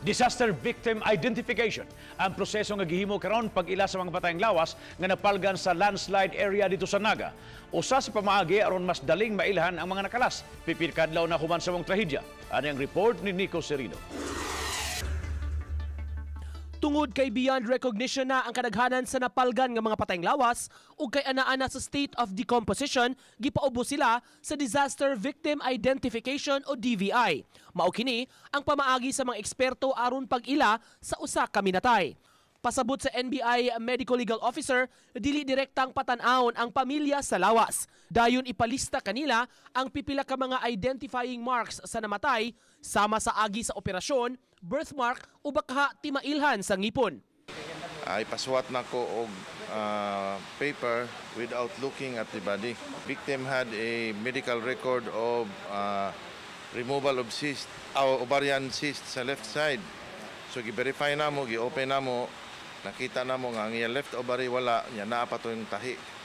Disaster Victim Identification ang proseso nga gihimo karon pag-ila sa mga patayng lawas nga napalgan sa landslide area didto sa Naga. Usa sa pamaagi aron mas daling mailhan ang mga nakalas pipil kadlaw na human sa maong trahedya. Ani ang report ni Nico Serino. Tungod kay beyond recognition na ang kadaghanan sa napalgan nga mga patayng lawas ug kay anaa na sa state of decomposition, gipaubos sila sa Disaster Victim Identification o DVI. Mao kini ang pamaagi sa mga eksperto aron pag-ila sa usa ka minatay. Pasabot sa NBI Medical Legal Officer, dili direktang patan-awon ang pamilya sa lawas. Dayon ipalista kanila ang pipila ka mga identifying marks sa namatay, sama sa agi sa operasyon, birthmark o baka timailhan sa ngipon. Ay pasuwat na ko og paper without looking at the body. Victim had a medical record of removal of cyst, ovarian cyst sa left side. So gi-verify namo, gi-open namo, nakita namo nga ang iya left ovary wala, nya naa pa to yung tahi.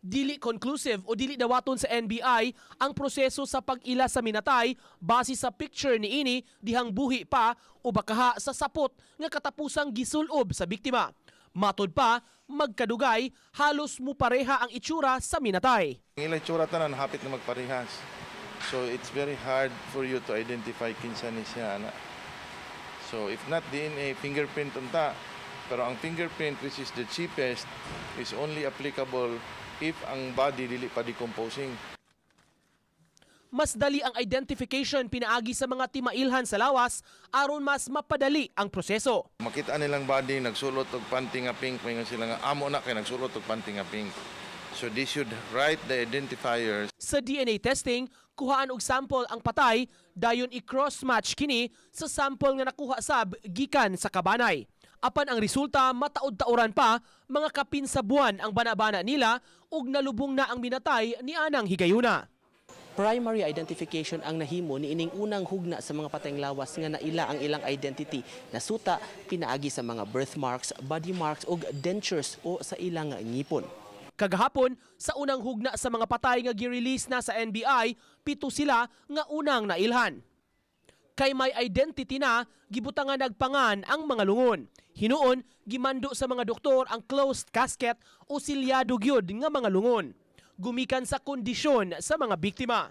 Dili conclusive o dili dawaton sa NBI ang proseso sa pag-ila sa minatay base sa picture niini dihang buhi pa o bakaha sa sapot nga katapusang gisulob sa biktima. Matod pa, magkadugay, halos mupareha ang itsura sa minatay. Ang ila itsura tanan hapit na magparehas. So it's very hard for you to identify kinsa ni siya ana. So if not DNA, fingerprint unta. Pero ang fingerprint, which is the cheapest, is only applicable if ang body dili pa decomposing. Mas dali ang identification pinaagi sa mga timailhan sa lawas aron mas mapadali ang proseso. Makita nilang body nagsulot og panty nga pink, moingon sila nga amo na kay nagsulot og panty nga pink. So they should write the identifiers. Sa DNA testing, kuhaan og sample ang patay, dayon i-cross-match kini sa sample nga nakuha sab gikan sa kabanay. Apan ang resulta mataod-taoran pa, mga kapin sa buwan ang bana-bana nila ug nalubong na ang minatay ni anang higayuna. Primary identification ang nahimo ni ining unang hugna sa mga patayng lawas nga naila ang ilang identity nasuta pinaagi sa mga birthmarks, body marks ug dentures o sa ilang ngipon. Kagahapon, sa unang hugna sa mga patay nga gi-release na sa NBI, 7 sila nga unang nailhan. Kay may identity na, gibutangan nagpangan ang mga lungon. Hinuon, gimando sa mga doktor ang closed casket o silyado gyud nga mga lungon. Gumikan sa kondisyon sa mga biktima.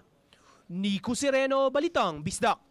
Nico Sereno, Balitang Bisdak.